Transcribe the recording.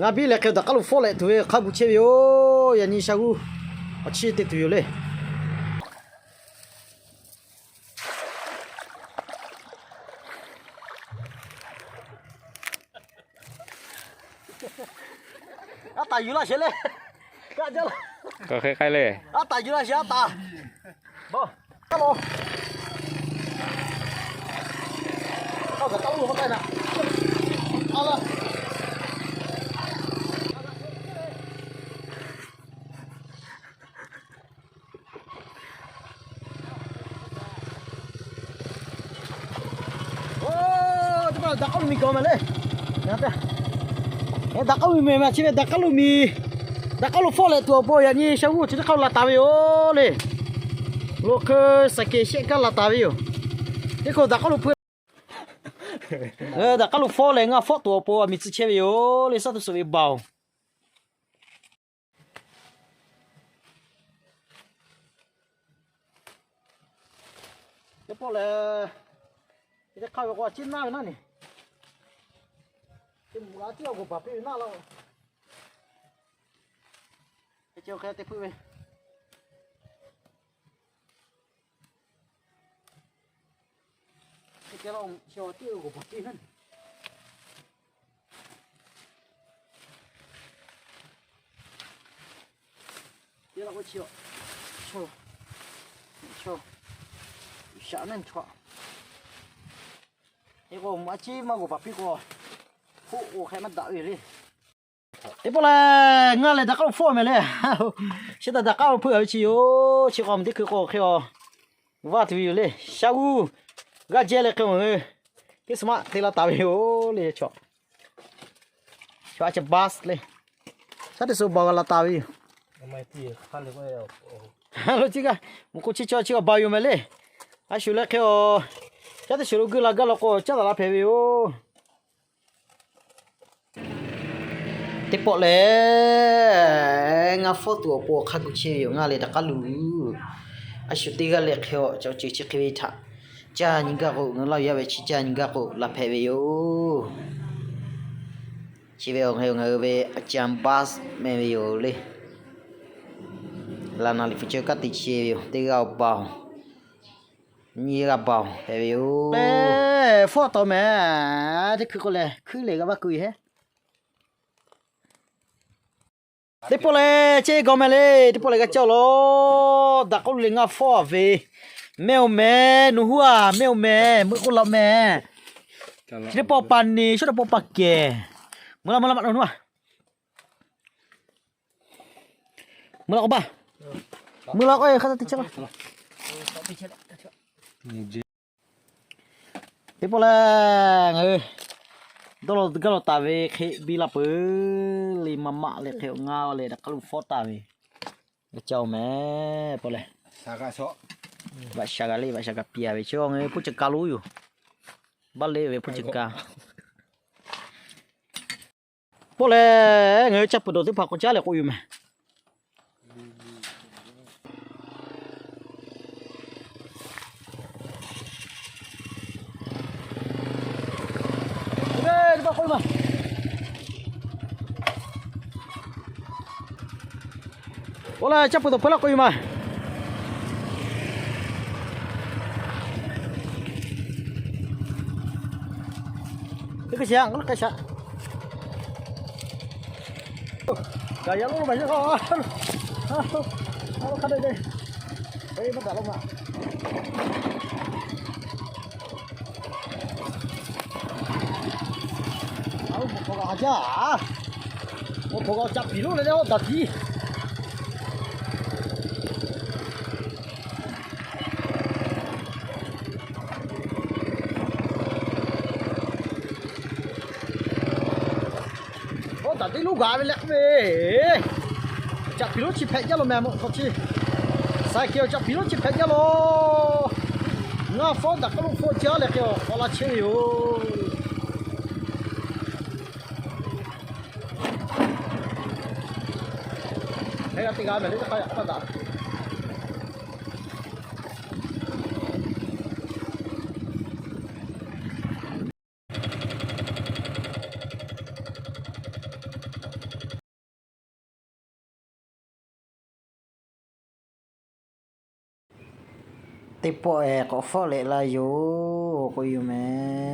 Ngaˬ biˇ lehˬ hk'e daꞈ k'aˉ lo fawˆ leh tuˬ ve hk'a gu chehˇ ve yoˬ. Yaꞈ nyi sha g'uˇ awˬ chiˇ te tuˬ yoˬ le. Aˉ taˍ yuˬ laˇ sheˍ le. Kaˇ jaˇ laˇ. K'ai k'ai le. Aˉ taˍ yuˬ laˇ sheˍ aˉ taˍ. Bawˬ, kaˇ lo. Kaˇ kaꞈ kaˇ lo k'oˆ k'ai naꞈ. A laˇ. Oˇ, teˇ pawˆ daꞈ k'aˉ lo miˬ gaˬ mehˍ le. Daꞈ k'aˉ lo miˬ mehˍ ma chi ve daꞈ k'aˉ lo miˬ. Daꞈ k'aˉ lo fawˆ leh tuˬ awˬ pon yaꞈ nyi sha g'uˇ chi teˇ hk'aˇ lo la taˍ ve yoˬ le. Lo hk'e saˍ keˍ shehˆ kaˇ la taˍ ve yoˬ. Teˇ hk'aˇ daꞈ k'aˉ lo hpeuˇ. Daꞈ k'aˉ lo fawˆ leh ngaˇ fawˆ tuˬ awˬ pon aˬ miˍ tcuh chehˇ ve yoˬ le. Shaˉ tuˬ suhˍ ve baˬ oˬ. Teˇ pawˆ lehˬ, teˇ hk'aˇ ve k'o a ciˉ naˇ ve naˇ ni. Teˇ mvuhꞈ la tiˉ awˬ g'oˍ baˬ piˇ ve naˇ laˇ. Hk'e ceh hk'e te hpeuˆ ve. Hk'e ceh la chi tiˉ awˬ g'oˍ baˬ piˇ naˇ ni. Teˇ laꞈ k'o chi, chaw, chaw, shaꞈ naˇ chaw. Hk'e k'o a ciˉ maˇ g'oˍ baˬ piˇ k'o, hpoˆ k'o hk'e maˇ daꞈ ve le. Teˇ pawˆ lehˬ, ngaˬ lehˬ daꞈ k'aˉ lo fawˆ mehˍ le. Chi htaꞈ daꞈ k'aˉ lo hpeuˆ a ve chi yoˬ. Chi k'o teˇ hkui k'o hk'e a vaˇ tuˬ ve yoˬ le. Shaˉ g'uˇ g'aˇ jehˇ leh hk'e a, Christmas te la taˍ ve yoˬ le. Chaw, chaw a ciˉ baˆ le. Shaˉ teˇ suhˍ baˬ g'a la taˍ ve yoˬ. Lo ciˉ g'aˇ mvuhꞈ k'o chi chaw chi a baˬ yoˬ mehˍ le. A shuˍ leh hk'e a, shaˉ teˇ suhˍ lo geuˆ la gaˇ law k'o caˉ daꞈ la hpehꞈ ve yoˬ. Teˇ pawˆ lehˬ, ngaˇ fawˆ tuˬ awˬ pon awˬ hk'aˇ gu chehˇ ve yoˬ. Ngaˬ lehˬ daꞈ k'aˉ lo, a shu teˇ g'aˇ leh hk'e a, cawˬ ceuˬ chi hk'e ve htaꞈ caˇ nyi gaˇ k'o, ngaˬ hui Laˇ huˍ yaˇ ve chi caˇ nyi gaˇ k'o la hpehꞈ ve yoˬ. Chi ve awˬ ngaˬ hui ve a ca baˆ meh ve yoˬ le. Laˬ naˍ liꞈ hpu cawˇ kaˉ te chehˇ ve yoˬ. Teˇ g'aˇ awˬ baˬ oˬ, nyiˇ g'aˇ baˬ oˬ hpehꞈ ve yoˬ. Lehˬ fawˆ tawˍ mehˍ, teˇ hkui k'o lehˬ hkuiˉ lehˬ g'a vaˇ ku e heˉ. Teˇ pawˆ lehˬ, chehˇ gawˬ mehˍ le. Teˇ pawˆ lehˬ g'a caˇ law. Daꞈ k'aˉ lo lehˬ ngaˇ fawˆ a ve, mehˆ oˬ mehˍ, nawˬ hui a mehˆ oˬ mehˍ, meuˆ k'oˆ law mehˍ. Chi teˇ pawˆ pa neˬ, shawˉ teˇ pawˆ pa kehˬ. Meuˇ laˇ meuˇ laˇ maˇ nawˬ hui a. Meuˇ laˇ k'o baˬ. Meuˇ laˇ k'o e hk'a te chehˇ laˇ. Teˇ pawˆ lehˬ ngaˬ hui dawˇ law gaˇ law taˍ ve hk'e biˇ laˇ peuˬ le. Maˇ maˆ leh hk'e ngaˇ leh daꞈ k'aˉ lo fawˆ taˍ ve. G'a caˇ oˬ mehˍ pawˆ lehˬ. Vaꞈ sha g'a le, vaꞈ sha g'a piˇ a ve chi ngaˬ hui puˇ ceuˬ ka lo yoˬ. Baˆ le ve puˇ ceuˬ ka. Pawˆ lehˬ ngaˬ hui caˇ peuˬ dawˬ teˇ hpaˍ k'awꞈ caˉ leh k'oꞈ yoˬ mehˍ. Pawˆ lehˬ caˇ peuˬ dawˬ hpeuˇ laˇ k'oꞈ yoˬ mehˍ. Teˇ hkui shaꞈ, k'oˆ k'ai shaꞈ. Gaˬ yaꞈ lo maˬ yeˇ k'o, a lo hk'a dehꞈ dehꞈ, maˇ daꞈ lo maˬ. A lo hpaw kaꞈ jaˇ, hpaw kaꞈ caꞈ piˍ lo leh leh oˇ daꞈ tiˉ. Oˇ daꞈ teˇ lonˉ gaˬ ve leh k'oˆ ve, caꞈ piˍ lonˉ chi hpehꞈ jaˇ lo mehˍ mawˬ k'aw chi. Saiˍ keˍ awˬ caꞈ piˍ lonˉ chi hpehꞈ jaˇ lo. Ngaˇ fawˉ daꞈ k'aˉ lonˉ fawˉ jaˇ leh hk'e awˬ k'aw la chehˇ ve yoˬ. Hk'e g'a teˇ g'aˇ mehˍ le, teˇ hk'aˇ yaꞈ k'aw daꞈ. Teˇ pawˆ-e k'awꞈ fawˆ leh la yoˬ k'oˆ yoˬ meh.